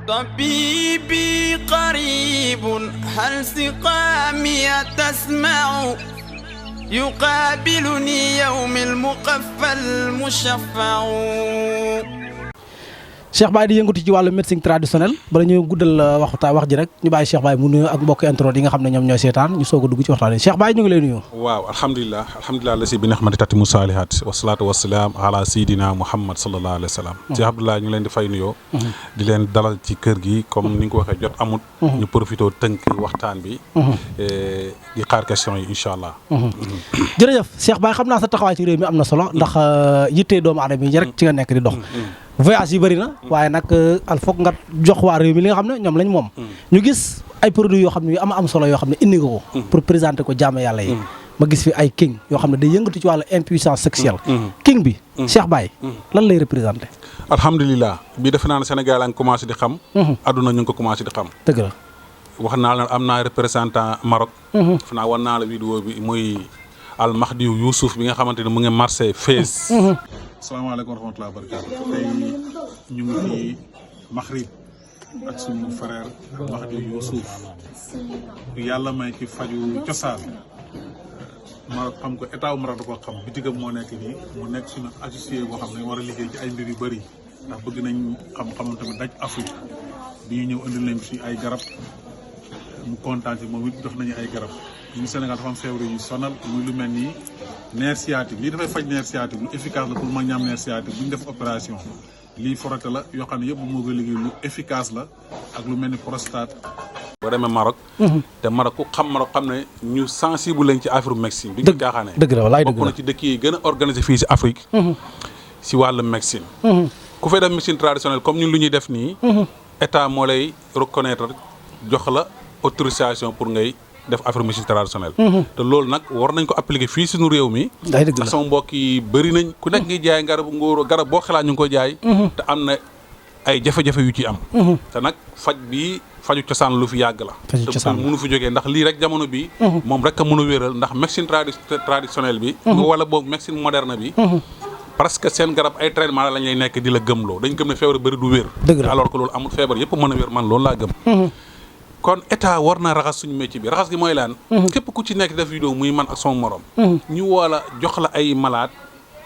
طبيبي قريب هل سقامي تسمع يقابلني يوم المقفى المشفع. Cheikh Baye di yëngatu ci wàllu médecine traditionnelle bala ñu guddal wax ji rek ñu bàyyi Cheikh Baye mu nuyu ak mbokki internet yi nga xam ne ñoom ñooy seetaan ñu soog a dugg ci waxtaan yi Cheikh Baye ñu ngi lay nuyu. waaw alhamdulilah la si bi nihmati tatimu saalihaat wasalaatu wasalaam ala sayidina Muhammad sallallahu alayhi wa sallam. Cheikh Abdoulaye ñu leen di fay nuyoo. di leen dalal ci kër gi comme ni nga ko waxee jot amut. ñu profité tënk waxtaan bi. di xaar question yi incha allah. jërëjëf Cheikh Baye xam naa sa taxawaay ci réew mi am na solo ndax yitte doomu aadama yi rek ci nga nekk di dox. voyage yi bëri na waaye nag al foog nga jox waa réew mi li nga xam ne ñoom lañ moom ñu gis ay produits yoo xam ne yu am solo yoo xam ne indi nga ko pour présenter ko jaamu yàlla yi ma gis fi ay king yoo xam ne day yëngatu ci wàllu impuissance sexuelle king bi Cheikh Baye lan lay représenté alhamdulilah bii defe naa ne Sénégal a ngi commencé di xam adduna ñu ngi ko commencé di xam dëgg la wax naa la am naa représentant Maroc defe naa war naa la vidéo bi muy Al Mahdi Youssouf bi nga xamante ne mu ngi Marseille Fès. asalaamaaleykum wa rahmatulah barakaatu tey ñu ngi fi Maghrib ak suñu frère Mahdi Youssouf yàlla may ci faju cosaan Maroc xam ko état wu Maroc da ko xam bitigam moo nekk nii mu nekk suñu associé boo xam ne war a liggéey ci ay mbir yu bëri ndax bëgg nañ xam-xamam tamit daj Afrique bi ñu ñëw indil leen si ay garab mu kontaan ci moom it jox nañu ay garab. ñu Sénégal dafa am feebar yu sonal muy lu mel ni nerf sciatique lii dafay faj nerf sciatique lu efficace la pour ma ñam nerf sciatique bu ñu def opération lii frotté la yoo xam ne yëpp moo koy liggéey lu efficace la ak lu mel ni prostate. boo demee Maroc. te Maroc ku xam Maroc xam ne ñu sensible lañ ci affaire médecine. bi ñu caaxaanee dëgg la walaay dëgg la bokk na ci dëkk yi gën a organisé fii si Afrique. si wàllu médecine. ku fay def médecine traditionnelle comme ñun lu ñuy def nii. état moo lay reconnaître jox la autorisation pour ngay. def affaire médecine traditionnelle te loolu nag war nañ ko appliquer fii suñu réew mi ndax sama mbokk yi bëri nañ ku nekk ngi jaay garabu ngóoro garab boo xalaat ñu ngi koy jaay te am na ay jafe-jafe yu ci am te nag faj bi faju cosaan lu fi yàgg la te mënu fi jógee ndax lii rek jamono bi moom rek a mën a wéral ndax médecine traditionnelle bi wala boog médecine moderne bi parce que seen garab ay traitement la lañ lay nekk di la gëmloo dañ gëm ne feebar bëri du wér alors que loolu amul feebar yëpp mën a wér man loolu laa gëm kon état war na raxas suñu métier bi raxas gi mooy laan képp ku ci nekk def vidéo muy man ak sama morom ñu woola jox la ay malade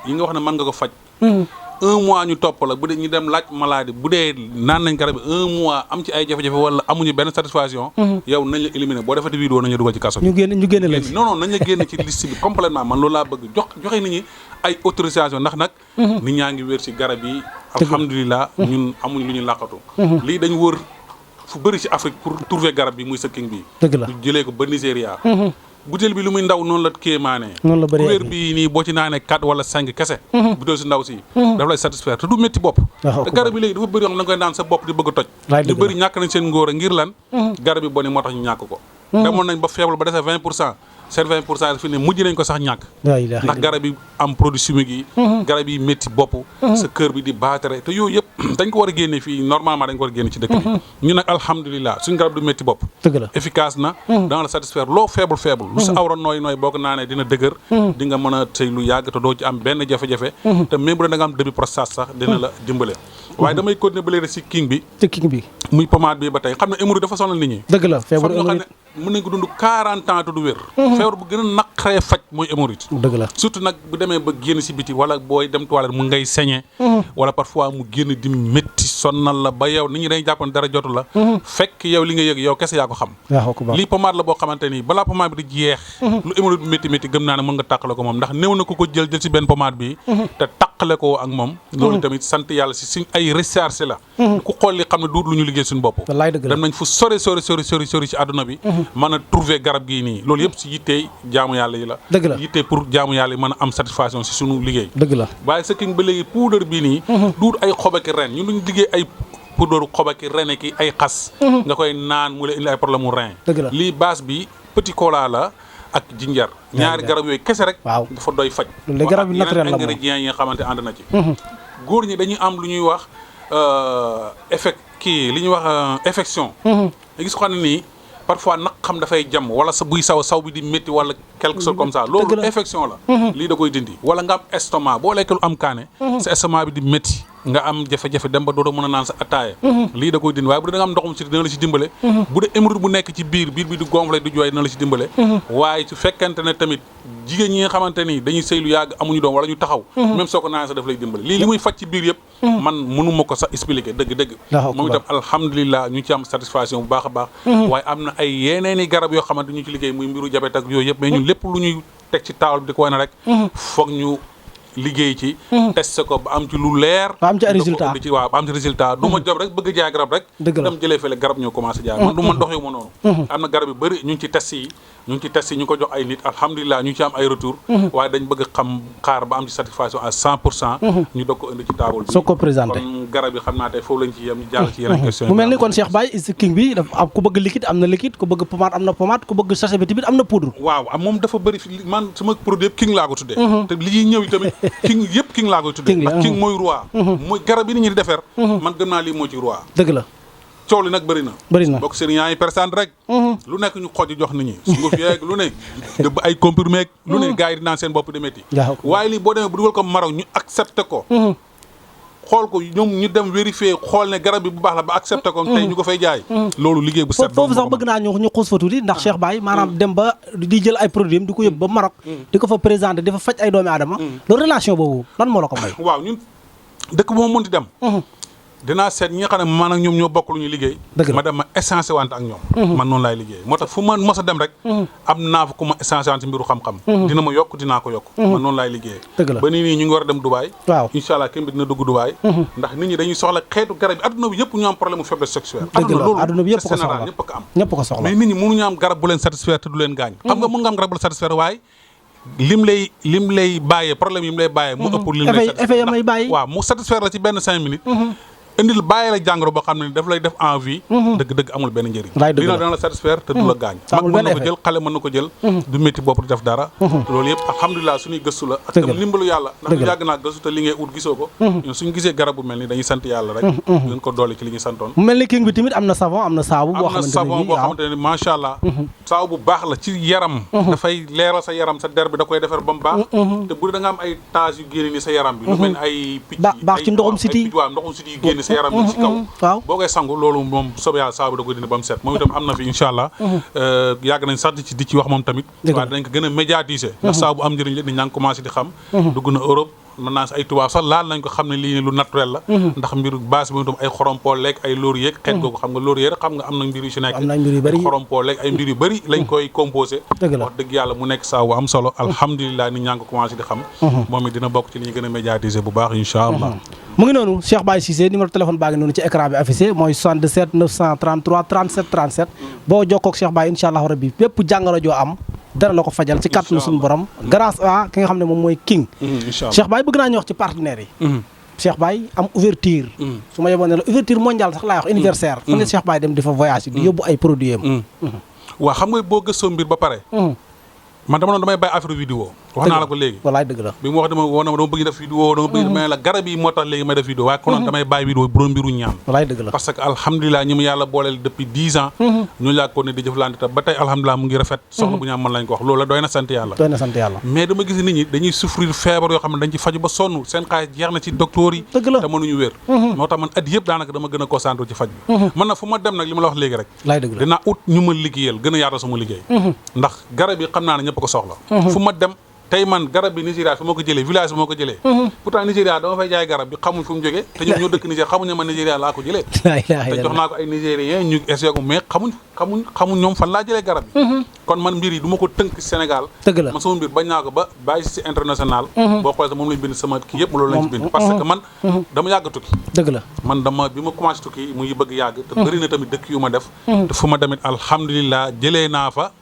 yi nga wax ne mën nga ko faj 1 mois ñu topp la bu dee ñu dem laaj maladie bu dee naan nañ garab bi 1 mois am ci ay jafe-jafe wala amuñu benn satisfaction yow nañ la éliminer boo defati vidéo nañ la dugal ci kaso bi ñu génne la non nañ la génne ci liste bi complètement man loolu laa bëgg joxe nit ñi ay autorisation ndax nag nit ñaa ngi wér ci garab yi alhamdulilah ñun amuñ lu ñu làqatu lii dañ wër fu bëri ci Afrique pour trouver garab bi muy sa king bi dëgg la ñu jëlee ko ba Nigéria butéel bi lu muy ndaw noonu la kéemaanee noonu la bëree wér bi nii boo ci naanee 4 wala 5 kese butéel si ndaw si daf lay satisfaire te du métti bopp te garab yi léegi dafa bëri yoo xam ne da nga koy naan sa bopp di bëgg a toj ñu bëri ñàkk nañ seen ngóor a ngir lan garab yi boni moo tax ñu ñàkk ko demoon nañ ba faible ba dese 20% seen 20% fi ne mujj nañ ko sax ñàkk ndax garab yi am produit chimique yi garab yi métti bopp sa kër bi di baatare te yooyu yëpp dañ ko war a génne fii normalement dañ ko war a génne ci dëkk bi ñu nag alhamdulilah suñ garab du métti bopp efficace na danga la satisfaire loo faible lu sa awra nooy boo ko naanee dina dëgër di nga mën a sëy lu yàgg te doo ci am benn jafe-jafe te même bu da nga am début prostate sax dina la dimbale waaye damay continuer ba léegi si king bi muy pommade bi ba tey xam ne hémorroïde dafa sonal nit ñi dëgg la feebar mën nañ ko dund 40 ans te du wér feebar bu gën a naqaree faj mooy hémorroïde dëgg la surtout nag bu demee ba génn si biti wala booy dem toilette mu ngay saigner wala parfois mu génn di métti sonnal la ba yow nit ñi dañuy jàpp ne dara jotu la fekk yow li nga yëg yow kese yaa ko xam lii pommade la boo xamante nii balaa pommade bi di jeex lu hémorroïde bu métti gëm naa ne mën nga tàqale ko moom ndax néew na ko jël si benn pommade bi te tàqale ko ak moom loolu tamit sant yàlla si suñ ay recherche la ku xool li xam ne duut lu ñu liggéey suñu bopp dem nañ fu sori ci àdduna bi mën a trouver garab gii nii loolu yëpp si yittee jaamu yàlla yi la yittee pour jaamu yàlla yi mën a am satisfaction si suñu liggéey dëgg la waaye sa king ba léegi poudre bii nii duut ay xobaki ren ñun duñu liggéey ay poudre xobaki ren ki ay xas nga koy naan mu la indi ay problème mu rein lii base bi petit cola la ak jinjar ñaari garab yooyu kese rek dafa doy faj garab yi naturel la ingrédients yi nga xamante ànd na ci góor ñi dañuy am lu ñuy wax li ñuy wax infection nga gis ko xam ne nii parfois nag xam dafay jàmm wala sa buy saw bi di métti wala quelque chose comme ça loolu infection la lii da koy dindi wala nga am estomac boo lekk lu am kaane sa estomac bi di métti nga am jafe-jafe dem ba dootoo mën a naan sa attaaya lii da koy dindi waaye bu dee da nga am ndoxum siti dina la ci dimbale bu dee hémorroïde bu nekk ci biir bi di gonflé du jooy dina la ci dimbale waaye su fekkente ne tamit jigéen ñi nga xamante ni dañuy sëy lu yàgg amuñu doom wala ñu taxaw même soo ko naan sax daf lay dimbale lii li muy faj ci biir yëpp man mënu ma ko sax expliquer dëgg moom itam alhamdulilah ñu ci am satisfaction bu baax a baax waaye am na ay yeneeni garab yoo xamante ñu ci liggéey muy mbiru diabète ak yooyu yëpp mais ñun lépp lu ñuy teg ci taawal bi di ko wane rek foog ñu liggéey ci testé ko ba am ci lu leer ba am ci ay résultat waaw ba am ci résultat du ma job rek bëgg jaay garab rek dem jëlee fële garab ñoo commencé jaay man du ma doxee ma noonu am na garab yu bëri ñu ngi ci test yi ñu ko jox ay nit alhamdulilah ñu ngi ci am ay retour waaye dañ bëgg xaar ba am ci satisfaction à 100% ñu doog ko indi ci table bi soo ko présenté kon garab yi xam naa tey foofu lañ ci yem ñu jàll ci yeneen question mu mel ni kon Cheikh Baye is king bi dafa am ku bëgg liquide am na liquide ku bëgg pommade am na pommade ku bëgg sachet bi tamit am na poudre waaw moom dafa bëri man sama produit yëpp king laa ko tuddee te li ñëw tamit king yëpp king laa koy tuddee ndax king mooy roi mooy garab yi nit ñi di defar man gëm naa lii moo ci roi dëgg la coow li nag bëri na bokk sëriñ yaa ngi présente rek lu nekk ñu xooj jox nit ñi sunguf yeeg lu ne dëbb ay comprimé lu ne gars yi di naan seen bopp di métti waaye lii boo demee bu dugal ko Maroc ñu accepté ko xool ko ñoom ñu dem vérifier xool ne garab bi bu baax la ba accepté ko tey ñu ko fay jaay loolu liggéey bu set foofu sax bëgg naa ñu xuus fa tuuti ndax Cheikh Baye maanaam dem ba di jël ay produits di ko yóbbu ba Maroc di ko fa présenté di fa faj ay doomi aadama loolu relation boobu lan moo la ko may waaw ñun dëkk bu ma mënti dem dinaa seet ñi nga xam ne man ak ñoom ñoo bokk lu ñu liggéey ma dem ma essencé wante ak ñoom man noonu laay liggéey moo tax fu ma mos a dem rek am naa fa ku ma essencé wante mbiru xam-xam dina ma yokk dinaa ko yokk man noonu laay liggéey ba nii ñu ngi war a dem Dubaï incha allah kenn bi dina dugg Dubaï ndax nit ñi dañuy soxla xeetu garab yi adduna bi yëpp ñu am problème faiblesse sexuelle adduna bi yëpp ko soxla ñëpp ko soxla mais nit ñi mënuñu am garab bu leen satisfaire te du leen gaañ xam nga mën nga am garab bu leen satisfaire waaye lim lay bàyyee problème yi mu lay bàyyee mu ëpp lim lay satisfaire waaw mu satisfaire la ci benn 5 minutes indil bàyyi la jàngoro boo xam ne daf lay def envie dëgg-dëgg amul benn njëriñ dina dana la satisfaire te du la gaañ mag mën na ko jël xale mën na ko jël du métti bopp di def dara loolu yëpp alhamdulilah suñuy gëstu la ak tam limbalu yàlla ndax yàgg naa gëstu te li ngay ut gisoo ko ñun suñu gisee garab bu mel ni dañuy sant yàlla rek gën ko doole ci li ñu santoon mu mel ni king bi tamit am na savon am na saabu boo xamante ne macha allah saabu bu baax la ci yaram dafay leeral sa yaram sa der bi da koy defar ba mu baax te bu da nga am ay taches yu génne ni sa yaram bi lu mel ni ay picc baax ci ndoxum siti waaw ndoxum siti yu génne sa yaram bi ci kaw boo koy sangu loolu moom soobee yàlla saabu da koy dindi ba mu set moom itam am na fi incha allah yàgg nañ sax di ci wax moom tamit waaye dañ ko gën a médiatiser ndax saabu am njëriñ la nit ñaa ngi commencé di xam dugg na Europe mën naa si ay tubaab sax laal nañ ko xam ne lii lu naturel la ndax mbiru base bi itam ay xorompoo leeg ay laurier xeet googu xam nga laurier xam nga am na mbir yu si nekk xorompoo leeg ay mbir yu bëri lañ koy composé wax dëgg yàlla mu nekk saabu am solo alhamdulilah nit ñaa ngi ko commencé di xam moom it dina bokk ci li ñu gën a médiatiser bu baax incha allah mu ngi noonu Cheikh Baye Cissé numéro téléphone baa ngi noonu ci écran bi affiché mooy 77 933 37 37 boo jokkoo ak Cheikh Baye incha allah rabbi bépp jàngoro joo am dara la ko fajal ci kàttanu suñu borom grâce à ki nga xam ne moom mooy king Cheikh Baye bëgg naa ñu wax ci partenaires yi Cheikh Baye am ouverture su ma yeboon ne la ouverture mondiale sax laay wax universaire fu ne Cheikh Baye dem di fa voyage di yóbbu ay produits am waaw xam nga boo gëstoo mbir ba pare man dama doon damay bàyyi affaire vidéo wax naa la ko léegi wallaay dëgg la bi mu wax dama bëgg def vidéo dama bëgg may la garab yi moo tax léegi may def vidéo waaye konoon damay bàyyi vidéo borom mbiru ñaan wallaay dëgg la parce que alhamdulilah ñi mu yàlla booleel depuis 10 ans ñu laa ko ne di jëflante te ba tey alhamdulilah mu ngi rafet soxla bu ñu am mën lañ ko wax loolu la doy na sant yàlla mais dama gis nit ñi dañuy souffrir feebar yoo xam ne dañ ci faju ba sonn seen xaalis jeex na ci docteur yi te mënuñu wér moo tax man at yëpp daanaka dama gën a concentré ci faj bi man nag fu ma dem nag li ma la wax léegi rek dinaa ut ñu ma liggéeyal gën a yaatal sama liggéey ndax garab yi xam naa ne ñëpp ko soxla fu ma dem tey man garab bi Nigéria fi moo ko jëlee village bi moo ko jëlee pourtant Nigéria dama fay jaay garab bi xamuñ fu mu jógee te ñoom ñoo dëkk Nigéria xamuñ ne man Nigéria laa ko jëlee te jox naa ko ay Nigériens ñu essayé ko mais xamuñ ñoom fan laa jëlee garab bi kon man mbir yi du ma ko tënk Sénégal man sama mbir bañ naa ko ba bàyyi si international boo xoolee moom lañ bind sama kii yëpp loolu lañ ci bind parce que man dama yàgg tukki dëgg la man bi ma commencé tukki mu ngi bëgg yàgg te bëri na tamit dëkk yu ma def te fu ma tamit alhamdulilah jëlee naa fa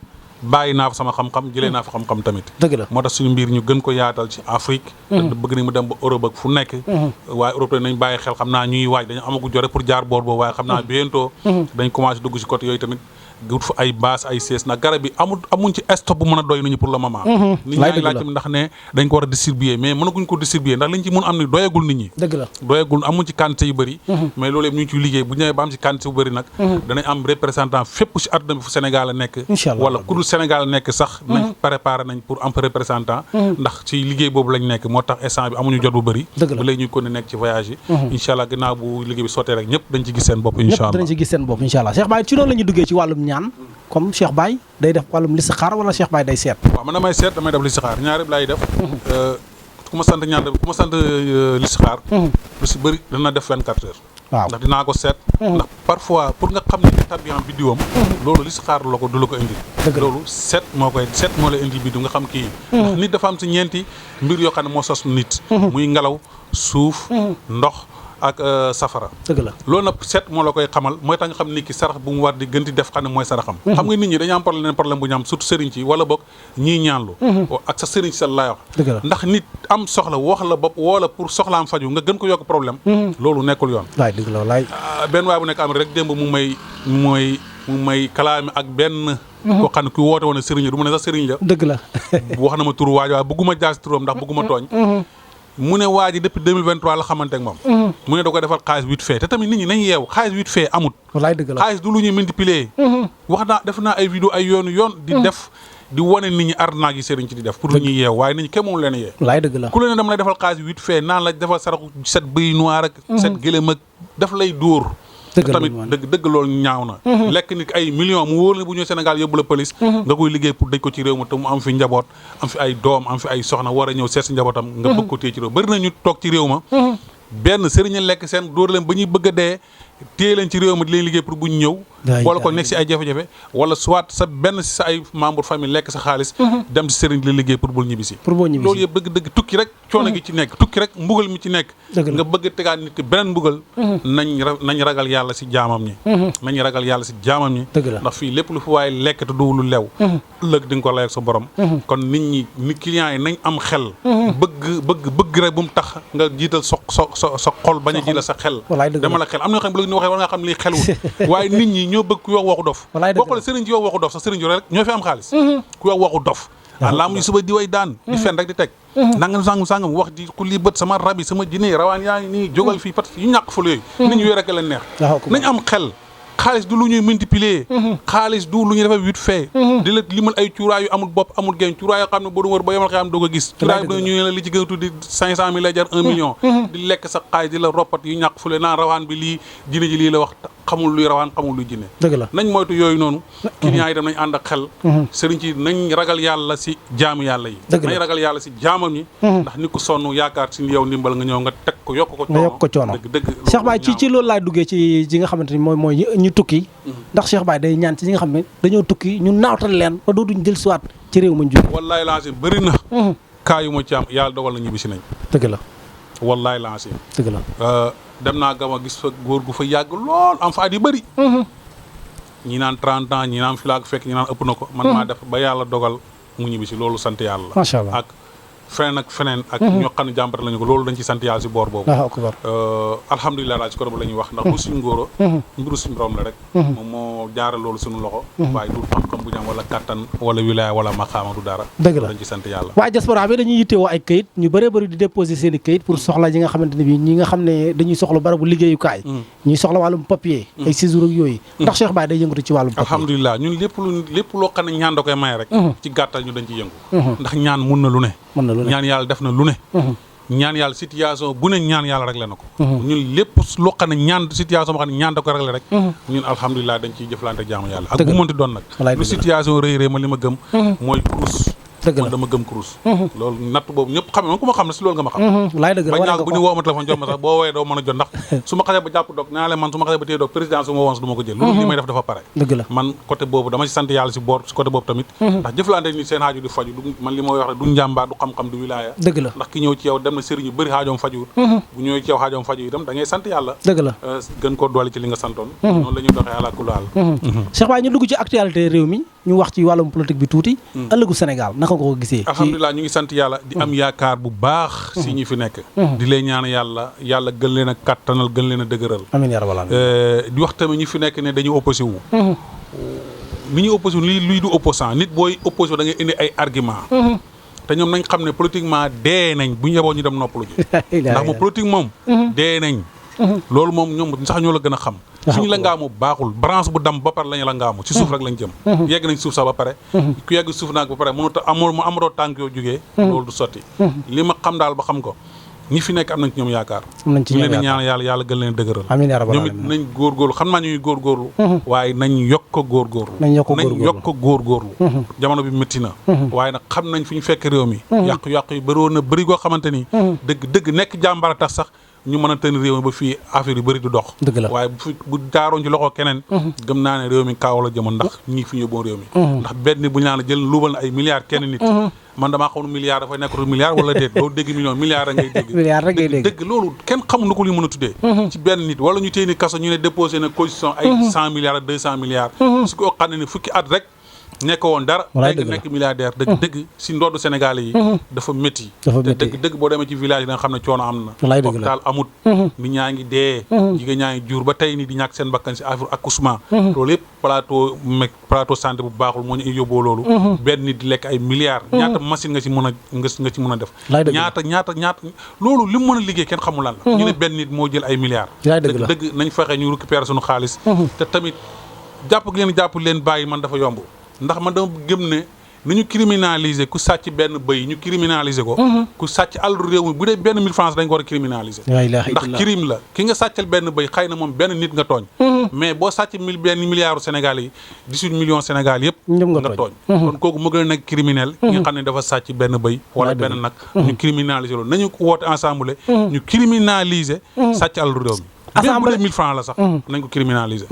bàyyi naa fa sama xam-xam jëlee naa fa xam-xam tamit dëgg la moo tax suñu mbir ñu gën ko yaatal ci Afrique te bëgg nañ mu dem ba Europe ak fu nekk waaye Europe nañ bàyyi xel xam naa ñuy waaj dañu amagu jore pour jaar boor boobu waaye xam naa bientôt dañ commencé dugg ci côté yooyu tamit wut fa ay baas ay sees ndax garab bi amuñ ci stock bu mën a doy nit ñi pour le moment. nit ñaa ngi laaj ndax ne dañ ko war a distribuer mais mënaguñ ko distribuer ndax liñ ci mun am ni doyagul nit ñi. dëgg la doyagul amuñ ci quantité yu bëri. mais loolu yëpp ñu ngi ciy liggéey bu ñu ñëwee ba am ci quantité bu bëri nag. danañ am représentant fépp si àdduna bi fu Sénégal a nekk. wala ku dul Sénégal a nekk sax. nañ préparé nañ pour am fa représentant. ndax ci liggéey boobu lañ nekk moo tax instant bi amuñu jot bu bëri. ba léegi ñu ko ne nekk ci voyage yi. incha allah ginnaaw bu liggéey bi sottee rek ñëpp dañ ci gis seen bopp incha allah. ñëpp dañ ci gis seen bopp incha allah Cheikh Baye ci noonu la ñuy duggee ci wàllum ñaan comme Cheikh Baye day def wàllum listixaar wala Cheikh Baye day seet. waaw man damay seet damay def listixaar ñaar yëpp laay def. ku ma sant ñaan ku ma sant listixaar. lu si bëri dana def 24 heures. waaw ndax dinaa ko seet. ndax parfois pour nga xam ne état bi am biddiwam. loolu listixaar du la ko indi. loolu seet moo lay indi biddiw nga xam kii. ndax nit dafa am si ñeenti mbir yoo xam ne moo sos nit. muy ngelaw suuf ndox. ak safara. dëgg la loolu nag seet moo la koy xamal mooy tax nga xam nit ki sarax bu mu war di gën di def xam ne mooy saraxam. xam nga nit ñi dañu am problème bu ñu am surtout sëriñ ci wala boog ñii ñaanlu. ak sa sëriñ ci sa laay wax. dëgg la ndax nit am soxla wax la bopp woo la pour soxlaam faju nga gën ko yokk problème. loolu nekkul yoon. waay dëgg la wallaay. benn waay bu nekk am rek démb mu may kalaame ak benn. koo xam ne ku woote woon sëriñ la du ma ne sax sëriñ la. dëgg la wax na ma turu waaj waaye bëgguma jaas turam ndax bëgguma tooñ. mu ne waa ji depuis 2023 la xamante ak moom. mu ne da ko defal xaalis vite fait te tamit nit ñi nañ yeew xaalis vite fait amut. wallaay dëgg la xaalis du lu ñuy multiplier. def naa ay vidéo ay yoon di def di wane nit ñi arnaque yi sëriñ ci di def pour lu ñuy yeew waaye nit ñi kenn moom leen yee. wallaay dëgg la ku leen ne dama lay defal xaalis vite fait naan la defal saraxu set bëy noir ak. set gëlëm ak daf lay dóor. tamit dëgg loolu ñaaw na. lekk nit ay millions mu wóor ne bu ñëw Sénégal yóbbu la police. nga koy liggéey pour dëj ko ci réew mi te mu am fi njaboot am fi ay doom am fi ay soxna war a ñëw seet si njabootam. nga bëgg ko téye ci réew bëri na ñu toog ci réew ma. benn sëriñ lekk seen dóor leen ba ñuy bëgg a dee téye leen ci réew ma di leen liggéey pour bu ñu ñëw. wala ko nekk si ay jafe-jafe wala soit sa benn si sa ay membre famille lekk sa xaalis. dem si sëriñ di la liggéey pour bul ñibbisi. loolu yëpp dëgg tukki rek coono gi ci nekk tukki rek mbugal mi ci nekk. nga bëgg a tegaat nit ki beneen mbugal. nañ ragal yàlla si jaamam ñi. nañ ragal yàlla si jaamam ñi. ndax fii lépp lu fi waaye lekk te du lu lew. ëllëg di nga ko layal sa borom. kon nit ñi clients yi nañ am xel. bëgg rek bu mu tax nga jiital sa xol bañ a jiital sa xel. dama la xel am na xam ni waxee war nga xam lii xelul waaye nit ñi ñoo bëgg ku wax waxu dof boo xoolee sëriñ ci wax waxu dof sax sëriñ rek ñoo fi am xaalis ku wax waxu dof laa mu suba di way daan di fen rek di teg nangam sangam wax di ku lii bët sama rab yi sama jinne rawaan yaa ngi nii jógal fii parce que yu ñàkk ful yooyu nit ñi yooyu rek leen neex nañ am xel xaalis du lu ñuy multiplier xaalis du lu ñuy defee vite fait di la limal ay cuuraay yu amul bopp amul génn cuuraay yoo xam ne boo du wër ba yomal xam doo ko gis cuuraay bi ñu la li ci gën a tuddi 500 000 lay jar 1 million di lekk sa xaalis di la roppat yu ñàkk fule naan rawaan bi lii jinne ji lii la wax xamul luy rawaan xamul luy jinne dëgg la nañ moytu yooyu noonu clients yi dem nañ ànd ak xel sëriñ ci nañ ragal yàlla si jaamu yàlla yi nañ ragal yàlla si jaamam ñi ndax nit ku sonn yaakaar si yow ndimbal nga ñëw nga teg ko yokk ko coono dëgg Cheikh Baye ci loolu laay duggee ci nga xamante ni mooy ñu tukki ndax Cheikh Baye day ñaan ci ñi nga xam ne dañoo tukki ñu naawtal leen ba dootuñ jël siwaat ci réew mañ jóge wallaay lancé bëri na kaa yu ma ci am yàlla dogal na ñibbi si nañ dëgg la wallaay lancé dëgg la dem naa gama gis fa góor gu fa yàgg lool am fa at yu bëri ñi naan 30 ans ñi naan fi laa ko fekk ñi naan ëpp na ko man maa def ba yàlla dogal mu ñibbi si loolu sant yàlla macha allah ak feneen ak ñoo xam ne jàmbat lañu ko loolu dañ ci sant yàlla si boor boobu alhamdulilah daal si ko la ñuy wax ndax bu suñu ngóoro mbiru suñu borom la rek moom moo jaaral loolu suñu loxo waaye du xam-xam bu ñu am wala kattan wala wilaya wala maqaama du dara dëgg la dañ ci sant yàlla waaye diaspora bi dañuy yittewoo ay këyit ñu bëree bëri di déposer seen i këyit pour soxla yi nga xamante ne bi ñi nga xam ne dañuy soxla barabu liggéeyukaay ñuy soxla wàllum papier ay séjour ak yooyu ndax Cheikh Baye day yëngatu ci wàllum papier alhamdulilah ñun lépp loo xam ne ñaan da koy may rek ci gàttal ñu dañ ci yëngu ndax ñaan mun na lu ne ñaan yàlla def na lu ne ñaan yàlla situation bu ne ñaan yàlla réglé na ko ñun lépp loo xam ne ñaan situation boo xam ne ñaan da ko réglé rek ñun alhamdulilah dañ ciy jëflante ak jaamu yàlla ak bu mënti doon nag lu situation rëy ma li ma gëm mooy kurus man dama gëm kurus loolu natt boobu ñëpp xam ne man ku ma xam ne si loolu nga ma xam bañ naa ko bu ñu woo ma téléphone jox ma sax boo woowee doo mën a jot ndax su ma xasee ba jàpp doog naa leen man su ma xasee ba téye doog président su ma woon du ma ko jël loolu li may def dafa pare man côté boobu dama ci sant yàlla si boor si côté boobu tamit ndax jëflante ni seen xaaju di faju man li may wax rek du njàmbaar du xam-xam du wilaaya ndax ki ñëw ci yow dem na sëriñ yu bëri xaajoom fajuwut bu ñëwee ci yow xaajoom faju itam da ngay sant yàlla gën koo doole ci li nga santoon noonu la ñuy doxee àla kulli haal Cheikh Baye ñu dugg ci actualité réew mi ñu wax ci wàllum politique bi tuuti ëllëgu Sénégal naka nga ko gisee alhamdulilah ñu ngi sant yàlla di am yaakaar bu baax si ñi fi nekk di lay ñaan yàlla gën leen a kattanal gën leen a dëgëral amiin yaa rabbal aalamiin di wax tamit ñi fi nekk ne dañu opposé wu ni ñuy opposé luy du opposant nit booy opposé da ngay indi ay argument te ñoom nañ xam ne politiquement dee nañ bu ñu yeboo ñu dem noppalu ji ndax moom politique moom dee nañ loolu moom ñoom sax ñoo la gën a xam suñu la ngaamu baaxul branche bu dam ba pare lañu la ngaamu ci suuf rek lañ jëm yegg nañ suuf sax ba pare ku yegg suuf naag ba pare mënut a amatoo tànk yoo jógee loolu du sotti li ma xam daal ba xam ko ñi fi nekk am nañ ci ñoom yaakaar ñu leen di ñaan yàlla gën leen dëgëral ñoom it nañ góorgóorlu xam naa ñuy góorgóorlu waaye nañ yokk ko góorgóorlu jamono bi métti na waaye nag xam nañ fi ñu fekk réew mi yàqu-yàqu yi bëri woon na bëri goo xamante ni dëgg nekk jàmbaar tax sax ñu mën a tën réew mi ba fii affaire yu bëri du dox waaye bu jaaroon ci loxo keneen gëm naa ne réew mi kaaw la jëmoon ndax ñii fi ñu yóbboon réew mi ndax benn nit bu ñu naan jël luubal na ay milliards kenn nit man damaa xam ne milliard dafay nekkatul milliard wala déet doo dégg million milliard a ngay dégg loolu kenn xamul nu ko li mën a tuddee ci benn nit wala ñu téye ni kaso ñu ne déposé na caution ay 100 milliards ak 200 milliards su ko xam ne ni fukki at rek nekk woon dara léegi nekk milliardaire dëgg si ndoddu Sénégalais yi dafa métti te dëgg boo demee ci village yi da nga xam ne coono am na hôpital amut nit ñaa ngi dee jigéen ñaa ngi jur ba tey ni di ñàkk seen bakkan si affaire accouchement loolu yëpp plateau santé bu baaxul moo ñu yóbboo loolu benn nit di lekk ay milliards ñaata machine nga ci mën a def ñaata loolu li mu mën a liggéey kenn xamul lan la ñu ne benn nit moo jël ay milliards dëgg nañ fexe ñu récupérer suñu xaalis te tamit jàpp leen bàyyi man dafa yomb ndax man dama gëm ne ni ñu criminaliser ku sàcc benn bëy ñu criminaliser ko ku sàcc àllu réew mi bu dee benn 1000 francs dañ ko war a criminaliser ndax crime la ki nga sàccal benn bëy xëy na moom benn nit nga tooñ mais boo sàcc benn milliards Sénégal yi 18 millions Sénégal yëpp nga tooñ kon kooku mu gën a nekk criminel ki nga xam ne dafa sàcc benn bëy wala benn nag ñu criminaliser loolu nañu woote ensemble ñu criminaliser sàcc àllu réew mi assemblée 1000 francs la sax nañ ko criminaliser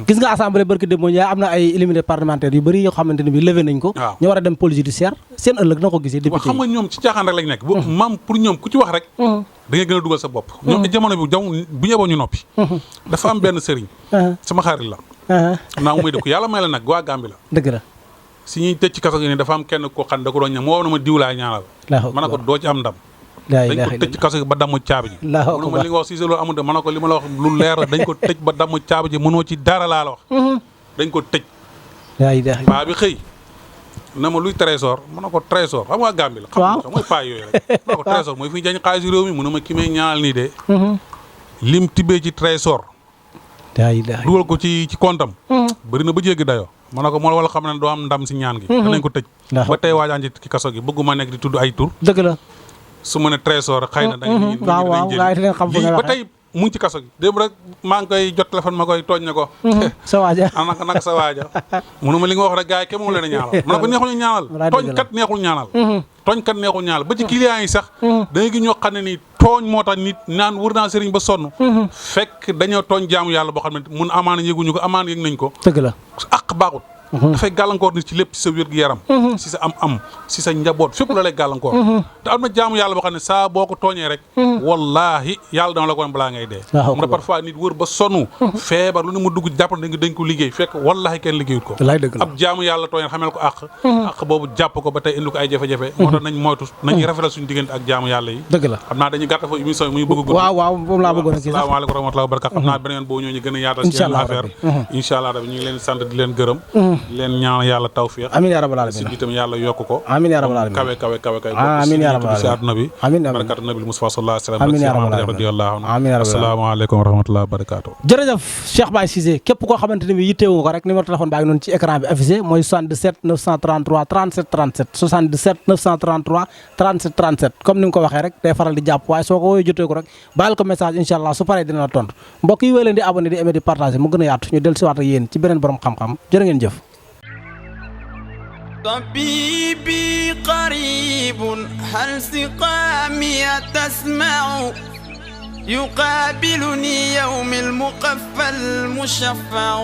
gis nga assemblée barki démb yaa am na ay immunité parlementaire yu bëri yoo xamante ne bi levé nañ ko ñu war a dem pôle judiciaire seen ëllëg na ko gisee député xam nga ñoom ci caaxaan rek lañ nekk maam pour ñoom ku ci wax rek da ngay gën a dugal sa bopp ñoom jamono bi bu ñeboo ñu noppi dafa am benn sëriñ sama xarit la naa muy dëkk yàlla may la nag waa Gambie la dëgg la si ñuy tëj ci kaso gi ne dafa am kenn koo xam da ko doon ñam moo na ma diw laa ñaanal ma ne ko doo ci am ndam dañ ko tëj ci kaso gi ba damm caabi ji mënu ma li nga wax si loolu amul de ma ne ko li ma la wax lu leer la dañ ko tëj ba damm caabi ji mënoo ci dara laa la wax dañ ko tëj paa bi xëy na ma luy trésor ma ne ko trésor xam nga Gambie la xam nga mooy paa yooyu rek ma ne ko trésor mooy fi ñu jañ xaalis réew mi mu ne ma ki may ñaanal nii de lim tibbee ci trésor dugal ko ci comptam bëri na ba jéggi dayoo ma ne ko moo wala xam ne doo am ndam si ñaan gi danañ ko tëj ba tey waajaan ci kaso gi bëgguma nekk di tudd ay tur dëgg la su ma ne trésor xëy na dañ ba tey mu ngi ci kaso gi démb rek maa ngi koy jot téléphone ma koy tooñ ne ko sa waaja naka sa waaja munu ma li nga wax rek gars yi kenn moom leen a ñaanal ma ne ko neexul ñu ñaanal tooñkat neexul ñaanal ba ci clients yi sax da ngay gi ñoo xam ne ni tooñ moo tax nit naan wër naa sëriñ ba sonn fekk dañoo tooñ jaamu yàlla boo xam ne mun amaana yëguñu ko amaana yëg nañ ko dëgg la ak baaxut dafay gàllankoor nit ci lépp ci sa wér-gu-yaram ci sa am ci sa njaboot fépp la lay gàllankoor te am na jaamu yàlla boo xam ne saa boo ko tooñee rek wallaahi yàlla dama la ko balaa ngay dee mu ne parfois nit wër ba sonn feebar lu ne mu dugg jàpp na dañ ko liggéey fekk wallaahi kenn liggéeyut ko ab jaamu yàlla tooñee xamel ko àq boobu jàpp ko ba tey indi ko ay jafe-jafe moo tax nañ moytu nañuy rafetal suñu diggante ak jaamu yàlla yi dëgg la xam naa dañuy gàttal fa émission muy bëgg waaw moom laa bëggoon asalaamaaleykum wa rahmatulah wa barakatu xam naa beneen boo ñëw ñu gën a yaatal ci yenn affaire incha allah ñu ngi leen sant di leen gërëm leen ñaan yàlla tawfiq amiin yaa rabbal alamin si itam yàlla yokk ko amiin yaa rabbal alamin kawe amiin yaa rabbal alamin si àdduna bi amiin barakatu nabi Mustafa sallallahu alayhi wa sallam amiin yaa rabbal alamin radiyallahu anhu amiin yaa rabbal alamin asalaamaaleykum wa rahmatulah wa barakatu jërëjëf Cheikh Baye Cissé képp koo xamante ne bi yittewu ko rek numéro téléphone baa ngi noonu ci écran bi affiché mooy 77 933 37 37 77 933 37 37 comme ni nga ko waxee rek day faral di jàpp waaye soo ko woowee jotee ko rek bàyyil ko message incha allah su paree dina la tontu mbokk yi wéy leen di abonné di aimer di partager mu gën a yaatu ñu dellu si waat ak yéen ci beneen borom xam-xam jërë ngeen jëf طبيبي قريب هل سقامي تسمع يقابلني يوم المقفى المشفع